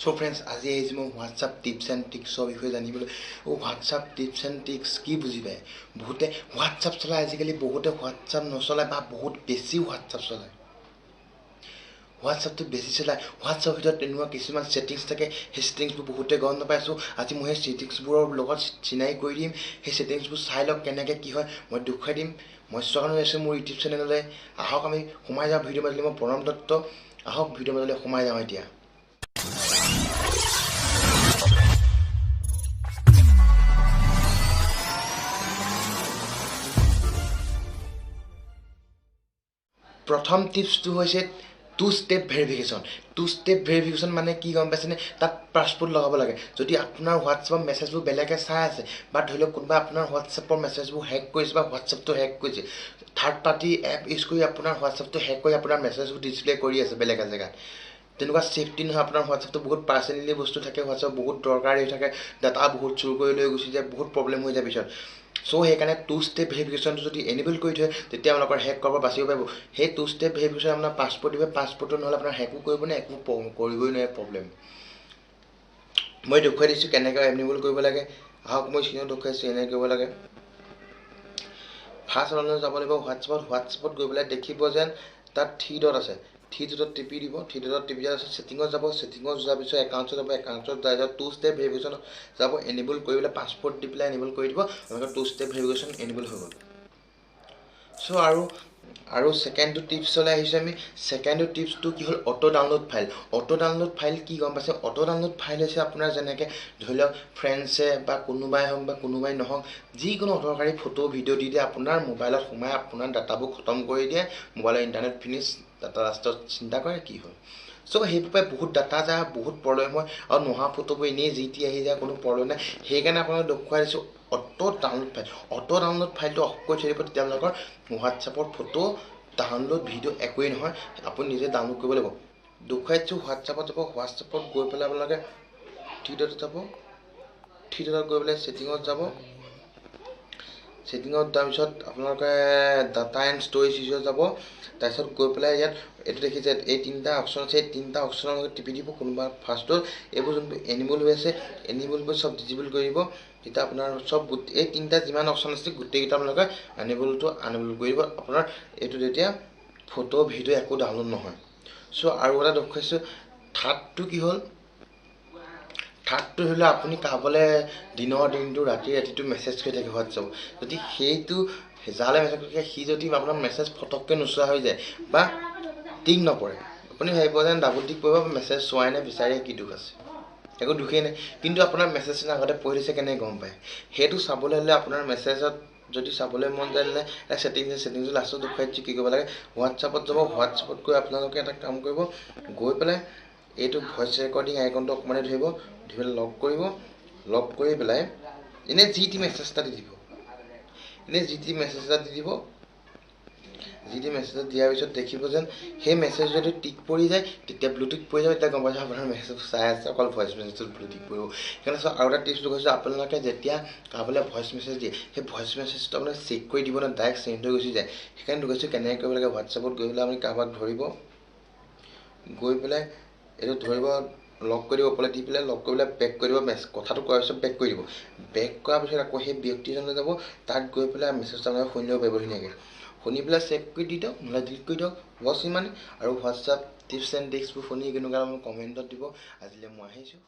চ' friends, আজি আহিছোঁ মই হোৱাটছআপ টিপছ এণ্ড ট্ৰিক্সৰ বিষয়ে জানিবলৈ। হোৱাটছআপ টিপছ এণ্ড ট্ৰিক্স কি বুজি পায়? বহুতে হোৱাটছআপ চলায়, আজিকালি বহুতে হোৱাটছআপ নচলায় বা বহুত বেছি হোৱাটছআপ চলায়। হোৱাটছআপটো বেছি চলায়। হোৱাটছআপৰ ভিতৰত তেনেকুৱা কিছুমান ছেটিংছ থাকে, সেই ছেটিংছবোৰ বহুতে গম নাপায়। চ' আজি মই সেই ছেটিংছবোৰৰ লগত চিনাকি কৰি দিম। সেই ছেটিংছবোৰ চাই লওক কেনেকৈ কি হয়, মই দেখুৱাই দিম। মই স্বাগতম জনাইছোঁ মোৰ ইউটিউব চেনেললৈ। আহক আমি সোমাই যাওঁ ভিডিঅ' মাজলৈ। মই প্ৰণৱ দত্ত, আহক ভিডিঅ' মাজলৈ সোমাই যাওঁ এতিয়া। প্ৰথম টিপছটো হৈছে two step verification. Two step verification মানে কি গম পাইছেনে? তাত পাছপ'ৰ্ট লগাব লাগে। যদি আপোনাৰ হোৱাটছএপৰ মেছেজবোৰ বেলেগে চাই আছে বা ধৰি লওক কোনোবা আপোনাৰ হোৱাটছএপৰ মেছেজবোৰ হেক কৰিছে বা হোৱাটছএপটো হেক কৰিছে, থাৰ্ড পাৰ্টি এপ ইউজ কৰি আপোনাৰ হোৱাটছএপটো হেক কৰি আপোনাৰ মেছেজবোৰ ডিছপ্লে কৰি আছে বেলেগ জেগাত, তেনেকুৱা ছেফটি নহয়। আপোনাৰ হোৱাটছএপটো বহুত পাৰ্চনেলি বস্তু থাকে, হোৱাটছএপ বহুত দৰকাৰী থাকে, ডাটা বহুত চুৰ কৰি লৈ গুচি যায়, বহুত প্ৰব্লেম হৈ যায় পিছত। চ' সেইকাৰণে টু ষ্টেপ ভেৰিফিকেশ্যনটো যদি এনেবল কৰি থয়, তেতিয়া আপোনালোকৰ হেক কৰিব বাচিব পাৰিব। সেই টু ষ্টেপ ভেৰিফিকেশ্যন আপোনাৰ পাছপ'ৰ্ট দিব, পাছপ'ৰ্টটো নহ'লে আপোনাৰ হেকো কৰিব নোৱাৰে, একো কৰিবই নোৱাৰে প্ৰব্লেম। মই দেখুৱাই দিছোঁ কেনেকৈ এনেবল কৰিব লাগে। আহক মই স্ক্ৰীণত দেখুৱাইছোঁ এনেকৈ কৰিব লাগে। ফাৰ্ষ্ট আপোনালোকে যাব লাগিব হোৱাটছএপত। হোৱাটছএপত গৈ পেলাই দেখিব যেন তাত থ্ৰী ডট আছে, থ্ৰী ডটত টিপি দিব। থ্ৰী ডটত টিপি দিয়াৰ পিছত ছেটিঙত যাব, ছেটিঙত যোৱাৰ পিছত একাউণ্টছত যাব, একাউণ্টছত যাই টু ষ্টেপ ভেৰিফিকেশ্যন যাব, এনেবল কৰি পেলাই পাছপ'ৰ্ট দি পেলাই এনেবল কৰি দিব। আপোনালোকৰ টু ষ্টেপ ভেৰিফিকেশ্যন এনেবল হৈ গ'ল। চ' আৰু ছেকেণ্ডটো টিপছলৈ আহিছোঁ আমি। ছেকেণ্ডটো টিপছটো কি হ'ল? Auto download file. Auto download file কি গম পাইছে? অট' ডাউনলোড ফাইল হৈছে আপোনাৰ যেনেকৈ ধৰি লওক ফ্ৰেণ্ডছে বা কোনোবাই হওক বা কোনোবাই নহওক, যিকোনো অদৰকাৰী ফটো ভিডিঅ' দি দিয়ে আপোনাৰ মোবাইলত সোমাই আপোনাৰ ডাটাবোৰ খতম কৰি দিয়ে, মোবাইলৰ ইণ্টাৰনেট ফিনিছ, ডাটা লাষ্টত চিন্তা কৰে কি হ'ল। চ' সেইবোৰৰ বহুত ডাটা যায়, বহুত প্ৰব্লেম হয় আৰু নোহোৱা ফটোবোৰ এনেই যি টি আহি যায়, কোনো প্ৰব্লেম নাই। সেইকাৰণে আপোনালোক দেখুৱাই দিছোঁ auto download file. Auto download ফাইলটো অফ কৰি থৈ দিব, তেতিয়া আপোনালোকৰ হোৱাটছএপৰ ফটো ডাউনলোড ভিডিঅ' একোৱেই নহয়, আপুনি নিজে ডাউনলোড কৰিব লাগিব। দেখুৱাই দিছোঁ হোৱাটছএপত যাব, হোৱাটছএপত গৈ পেলাই আপোনালোকে থ্ৰী ডটত যাব, থ্ৰী ডটত গৈ পেলাই ছেটিঙত যাব, ছেটিঙত যোৱাৰ পিছত আপোনালোকে ডাটা এণ্ড ষ্ট'ৰেজ ইউজত যাব। তাৰপিছত গৈ পেলাই ইয়াত এইটো দেখিছে, এই তিনিটা অপশ্যন আছে, এই তিনিটা অপশ্যনৰ লগত টিপি দিব। কোনোবা ফাৰ্ষ্টত এইবোৰ যোনবোৰ এনিবল হৈ আছে, এনিবলবোৰ চব ডিজেবল কৰি দিব। তেতিয়া আপোনাৰ চব এই তিনিটা যিমান অপশ্যন আছে গোটেইকেইটা আপোনালোকে আনেবলটো আনেবল কৰি দিব। আপোনাৰ এইটো তেতিয়া ফটো ভিডিঅ' একো ডাউনলোড নহয়। চ' আৰু এটা দেখুৱাইছোঁ। থাৰ্ডটো কি হ'ল? থাৰ্ডটো ধৰি লওক আপুনি কাৰোবালৈ দিনৰ দিনটো ৰাতি ৰাতিটো মেছেজ কৰি থাকে হোৱাটছএপত, যদি সেইটো যালৈ মেছেজ কৰি থাকে সি যদি আপোনাৰ মেছেজ ফটককৈ নোচোৱা হৈ যায় বা টিক নপৰে, আপুনি ভাবিব যেন ডাবুল টিক পৰিব, মেছেজ চোৱাই নাই, বিচাৰিয়ে কি দুখ আছে, একো দুখেই নাই। কিন্তু আপোনাৰ মেছেজ আগতে পঢ়ি দিছে কেনেকৈ গম পায়? সেইটো চাবলৈ হ'লে আপোনাৰ মেছেজত যদি চাবলৈ মন যায় তেনেহ'লে এটা ছেটিংছ, ছেটিংছটো লাষ্টত দেখুৱাই দিছোঁ কি কৰিব লাগে। হোৱাটছএপত যাব, হোৱাটছএপত গৈ আপোনালোকে এটা কাম কৰিব, গৈ পেলাই এইটো ভইচ ৰেকৰ্ডিং আইকনটো অকণমানে ধৰিব, ধৰি পেলাই লক কৰিব, লক কৰি পেলাই এনেই যি টি মেছেজ এটা দি দিব, এনেই যি টি মেছেজ এটা দি দিব। যি টি মেছেজ এটা দিয়াৰ পিছত দেখিব যেন সেই মেছেজ যদি টিক পৰি যায়, তেতিয়া ব্লু টিক পৰি যাব, তেতিয়া গম পাইছোঁ আপোনাৰ মেছেজ চাই আছে, অকল ভইচ মেছেজটোত ব্লু টিক পৰিব। সেইকাৰণে চাওক আৰু এটা টিপছটো কৈছোঁ, আপোনালোকে যেতিয়া কাৰোবালৈ ভইচ মেছেজ দিয়ে, সেই ভইচ মেছেজটো আপোনালোকে চেক কৰি দিব না, ডাইৰেক্ট চেণ্ড হৈ গুচি যায়। সেইকাৰণে কৈছোঁ কেনেকৈ কৰিব লাগে। হোৱাটছএপত গৈ পেলাই আপুনি কাৰোবাক ধৰিব, গৈ পেলাই এইটো ধৰিব, লক কৰি দিব, ওপৰলৈ দি পেলাই লক কৰি পেলাই বেক কৰি দিব, মেছ কথাটো কোৱাৰ পিছত বেক কৰি দিব। বেক কৰাৰ পিছত আকৌ সেই ব্যক্তিজনলৈ যাব, তাত গৈ পেলাই মেছেজটো আপোনালোকে শুনি ল'ব পাৰিব ধুনীয়াকৈ। শুনি পেলাই চেক কৰি দি দিয়ক, নহ'লে ডিলিট কৰি দিয়ক, বছ ইমানে। আৰু হোৱাটছএপ টিপছ এণ্ড ট্ৰিক্সবোৰ শুনি কেনেকুৱা কমেণ্টত দিব। আজিলৈ মই আহিছোঁ।